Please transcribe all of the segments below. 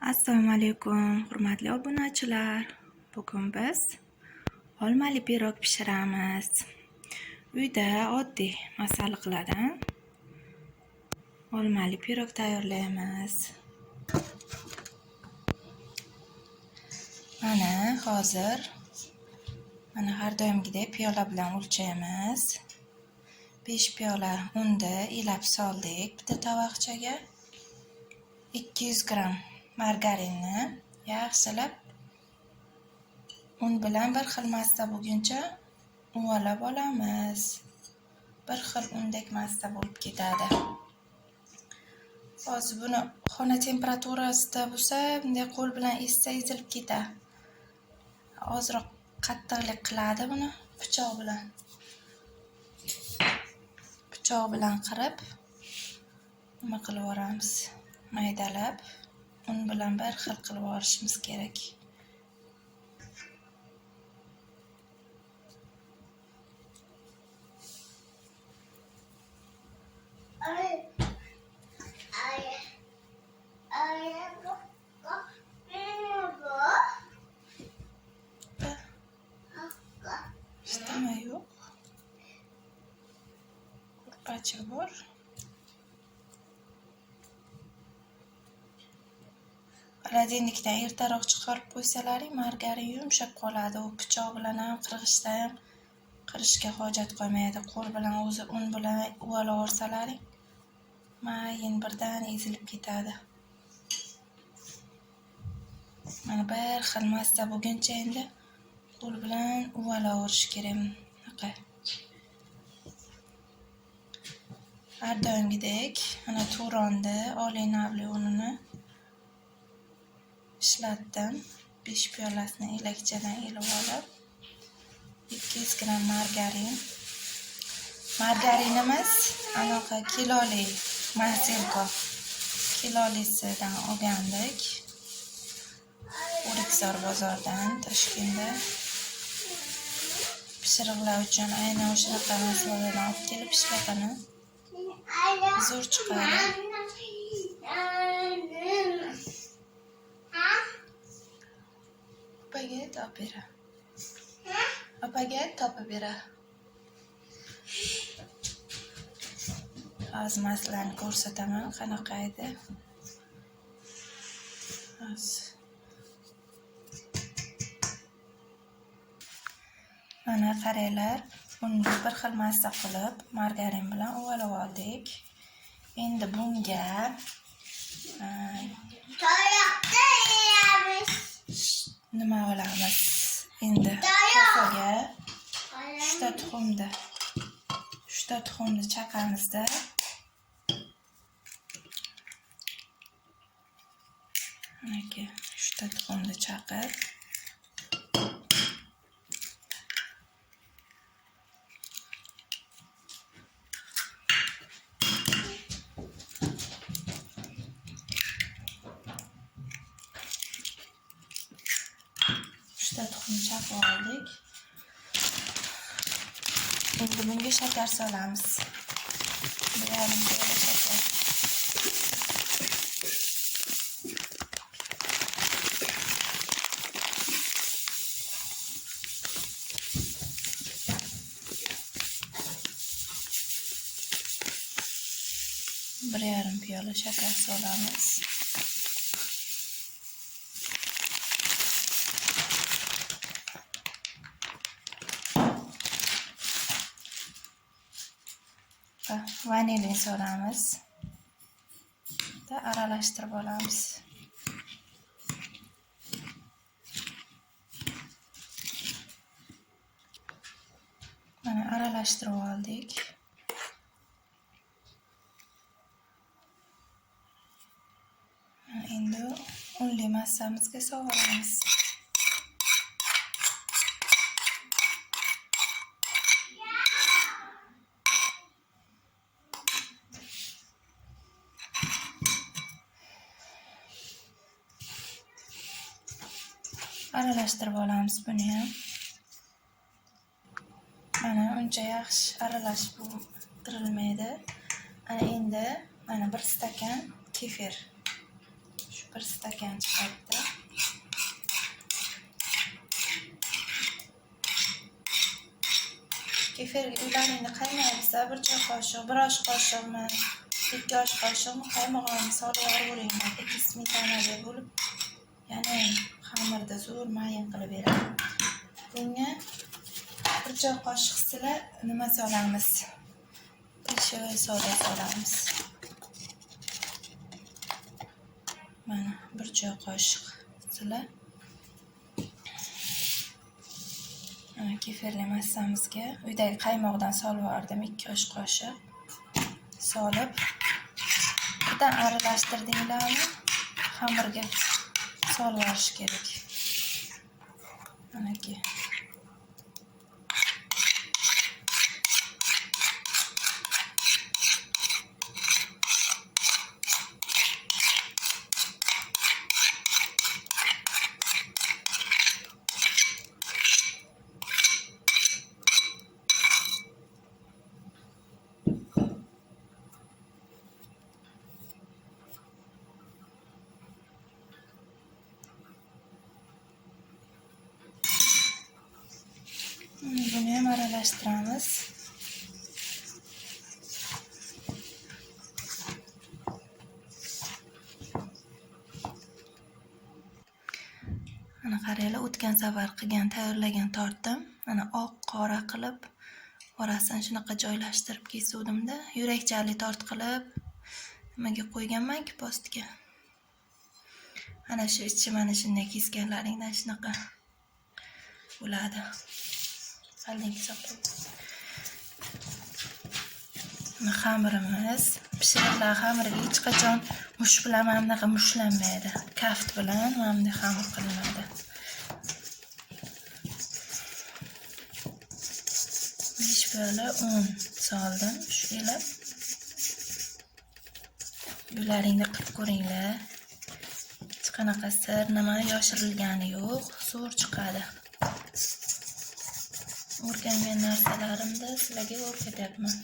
Assalomu alaykum, hurmatli obunachilar. Bugun biz olmali pirog pishiramiz. Uyda oddiy masalliqlardan olmali pirog tayyorlaymiz. Mana hozir mana har doimgidek piyola bilan o'lchaymiz. 5 piyola unni elab soldik bitta tovoqchaga. 200 gramm margarinni yaxshilab un bilan bir xil massa bo'lguncha uvalab olamiz. Bir xil undek massa bo'lib ketadi. Hozir buni xona temperaturasida bo'lsa, bunday qo'l bilan ezsa ezilib ketadi. Ozroq qattiqlik qiladi buni pichoq bilan. Pichoq bilan qirib nima qilib yuboramiz? Maydalab un bilan bir xil qilib olishimiz kerak. Ishtama yo'q. Ko'rpacha bor. Холодильникdan ertaroq chiqarib qo'ysalaring, margarin yumshab qoladi. U pichoq bilan ham qirg'ichda ham qirishga hojat qolmaydi. Qo'l bilan o'zi un bilan uvalaversalaring, mayin birdan ezilib ketadi. Mana bir xil massa bo'lguncha endi qo'l bilan uvalaverish kerak bunaqa. Har doimgidek mana Turonni oliy navli unini ishlatdim. 5 piyolasini elakchadan elib olib 200 gramm margarin. Margarinimiz anaqa kiloli Maselko kilolisidan olgandik. O'rikzor bozoridan, Toshkentda. Pishiriqlar uchun aynan o'shanaqa mahsulotlardan olib kelib ishlataman. Zo'r chiqadi. Opaga topib bera. Opaga topib bera. Hozir masalani ko'rsataman, qanaqa edi. Hozir. Mana qaranglar, unni bir xil massa qilib, margarin bilan uvalab oldik. Endi bunga Toyoqda yeyamiz. Nima olamiz? Endi kosaga uchta tuxumni chaqamizda. Manaki uchta tuxumni chaqib chaqib oldik. Endi bunga shakar solamiz. 1,5 piyola shakar. Bir yarim piyola shakar solamiz. Vanilin solamiz. Aralashtirib olamiz. Mana aralashtirib oldik. Endi unli massamizga solamiz. Aralashtirib olamiz buni ham. Mana uncha yaxshi aralashib tirilmaydi. Ana endi mana 1 stakan kefir. Shu Bir stakan chiqadi. Kefirga uylaringda qaymoq bo'lsa, bir choy qoshiq, bir osh qoshiqmi, 2 osh qoshiqmi qaymog'ini solib yuboringlar. 2 smetanaga bo'lib, yana xamirda zo'r mayin qilib beradi. Bunga bir choy qoshiq sila nima solamiz? Pishirib soda solamiz. Mana bir choy qoshiq sila kefirli massamizga uydagi qaymoqdan solib yubordim 2 osh qoshiq solib birdan aralashtirdinglarmi xamirga solib yuborish kerak. Manaki. Buni ham aralashtiramiz. Mana qaranglar, o'tgan safar qilgan, tayyorlagan tortim. Mana oq qora qilib, orasini shunaqa joylashtirib kesuvdimda, yurakchali tort qilib nimaga qo'yganman-ki postga. Ana shu ichi mana shunday kesganlaringdan shunaqa bo'ladi. Xamirimiz pishirilgan xamirga hech qachon mush bilan mana bunaqa mushlanmaydi. Kaft bilan mana bunday xamir qilinadi. 5 piyola un soldim shu elab. Uylaringda qilib ko'ringlar. Hech qanaqa sir, nima yoshirilgani yo'q, zo'r chiqadi. O'rgangan narsalarimni sizlarga o'rgatyapman.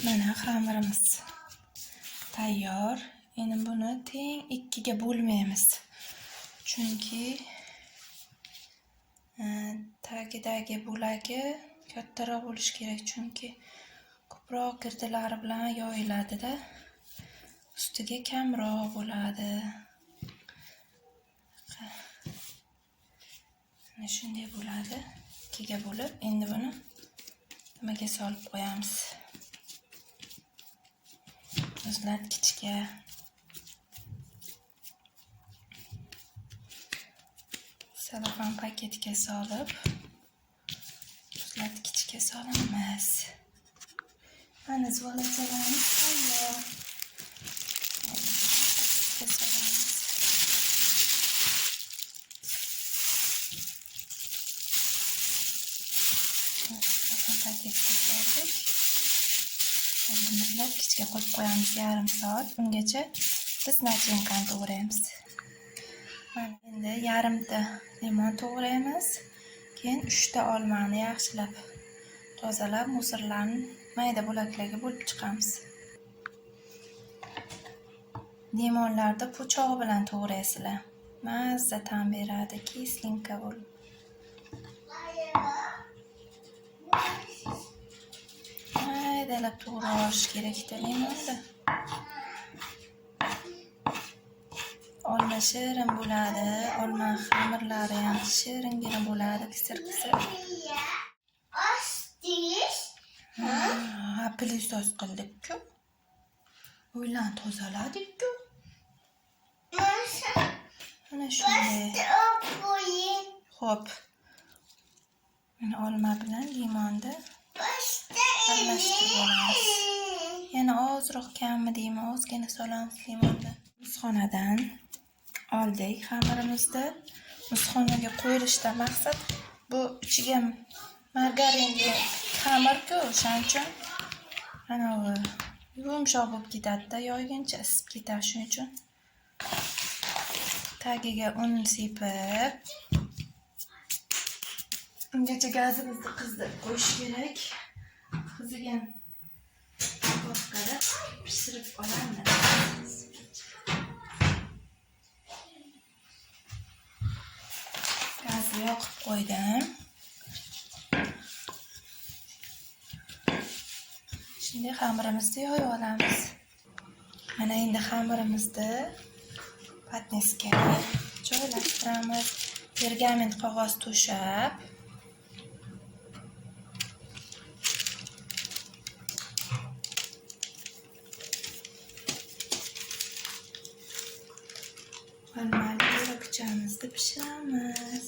Mana xamirimiz tayyor. Endi buni teng 2ga bo'lmaymiz. Chunki tagidagi bo'lagi kattaroq bo'lishi kerak, chunki ko'proq girdilari bilan yoyiladi-da. Ustiga kamroq bo'ladi. Mana shunday bo'ladi. 2ga bo'lib, endi buni nimaga solib qo'yamiz? Muzlatgichga. Selofan paketga solib muzlatgichga solamiz. Mana zuvalachalarimiz tayyor. Paketga solamiz. Selofan paketga soldik. Muzlatgichga qo'yib qo'yamiz yarim soat. Ungacha biz nachinkani to'g'raymiz. Mana endi yarimta limon to'g'raymiz. Keyin 3 ta olmani yaxshilab tozalab, musorlarni mayda bo'laklarga bo'lib chiqamiz. Limonlarni po'chog'i bilan to'g'raysizlar. Mazza ta'm beradi, kislinka bo'lib. Maydalab to'g'rash kerakda limonni. Olma shirin bo'ladi, olma xamirlari ham shiringina bo'ladi, kisir-kisir. Ha, plyusos qildik-ku. Uylarni tozaladik-ku. Mana shunday. Xo'p. Mana olma bilan limonni aralashtirib olamiz. Yana ozroq kammi deyman, ozgina solamiz limonni. Muzxonadan oldik xamirimizni. Muzxonaga qo'yilishdan maqsad Bu ichiga margarinli xamirku, o'shaning uchun anavi yumshoq bo'lib ketadi-da, yoyguncha isib ketadi, shuning uchun tagiga un sepib, ungacha gazimizni qizdirib qo'yish kerak. Qizigan duxovkada pishirib olamiz. Gazni yoqib qo'ydim. Şimdi xamirimizni yoyib olamiz. Mana endi xamirimizni patnisga joylashtiramiz. Pergament qog'oz to'shab, olmali pirogchamizni pishiramiz.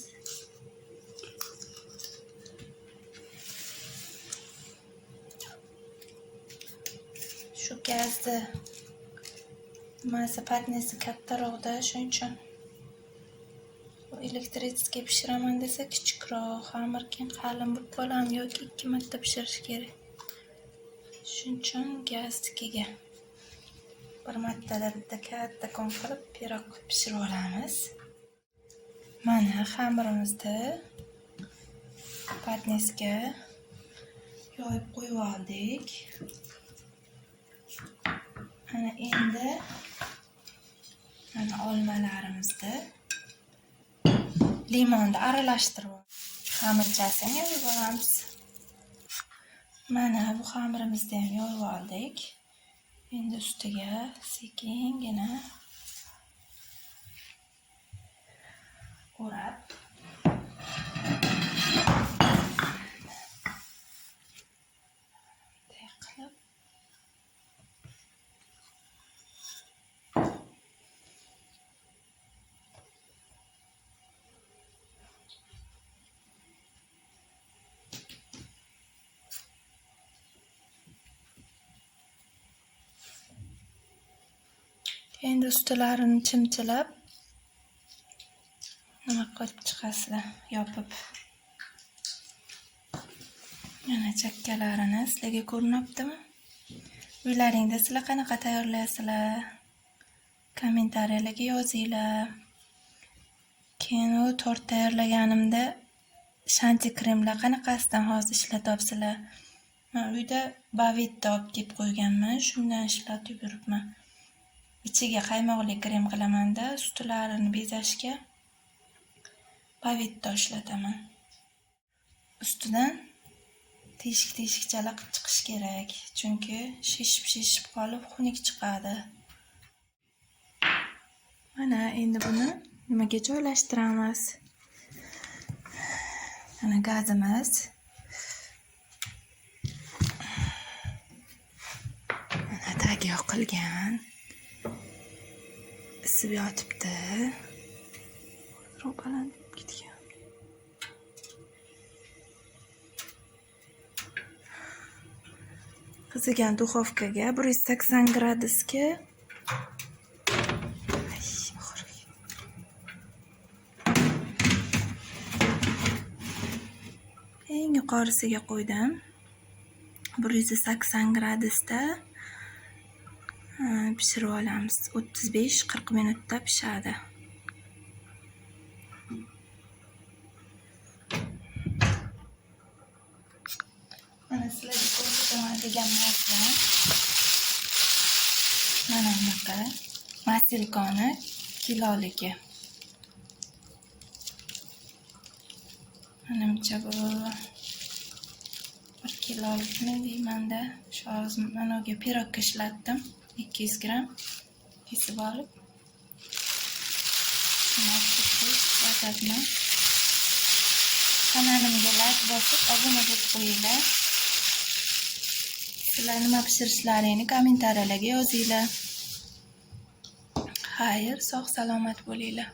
Shu gazni nimasi patnisi kattaroqda, shuning uchun elektrический pishiraman desa kichikroq xamir keyin qalin bo'lib qoladimi yoki 2 marta pishirish kerak. Shuning uchun gaznikiga bir martada bitta kattakon qilib pirog pishirib olamiz. Mana xamirimizni patnisga yoyib qo'yib oldik. Ana endi mana olmalarimizni limonni aralashtirib xamirchasini yoyib olamiz. Mana bu xamirimizni ham yoyib oldik. Endi ustiga sekingina o'rab bunday qilib endi ustilarini chimchilab nima qilib chiqasizlar, yopib. Mana chakkalarini sizlarga ko'rinyaptimi? Uylaringda sizlar qanaqa tayyorlaysizlar? Kommentariyalarga yozinglar. Keyin u tort tayyorlaganimda shanti kremlar qanaqasidan hozir ishlatyapsizlar? Men uyda Bavetta olib kelib qo'yganman, shundan ishlatib yuribman. Ichiga qaymoqli krem qilamanda, ustilarini bezashga Bavetta ishlataman. Ustidan teshik-teshikchalar qilib chiqish kerak, chunki shishib-shishib qolib xunuk chiqadi. Mana endi buni nimaga joylashtiramiz? Mana gazimiz. Mana tagi yoqilgan. Isib yotibdi. Baland bo'lib ketgan. Qizigan duxovkaga 180 gradusga eng yuqorisiga qo'ydim. 180 gradusda pishirib olamiz. 35-40 minutda pishadi. Mana sizlarga ko'rsataman degan narsa mana bunaqa masilkoni kiloligi. Manimcha bu 1 kilolikmi deymanda. Shu hozir managa pirogga ishlatdim. 200 gram kesib olib ishlatyapman. Kanalimga like bosib obuna bo'lib qo'yinglar. Sizlar nima pishirishlaringni kommentariyalarga yozinglar. Xayr, sog' salomat bo'linglar.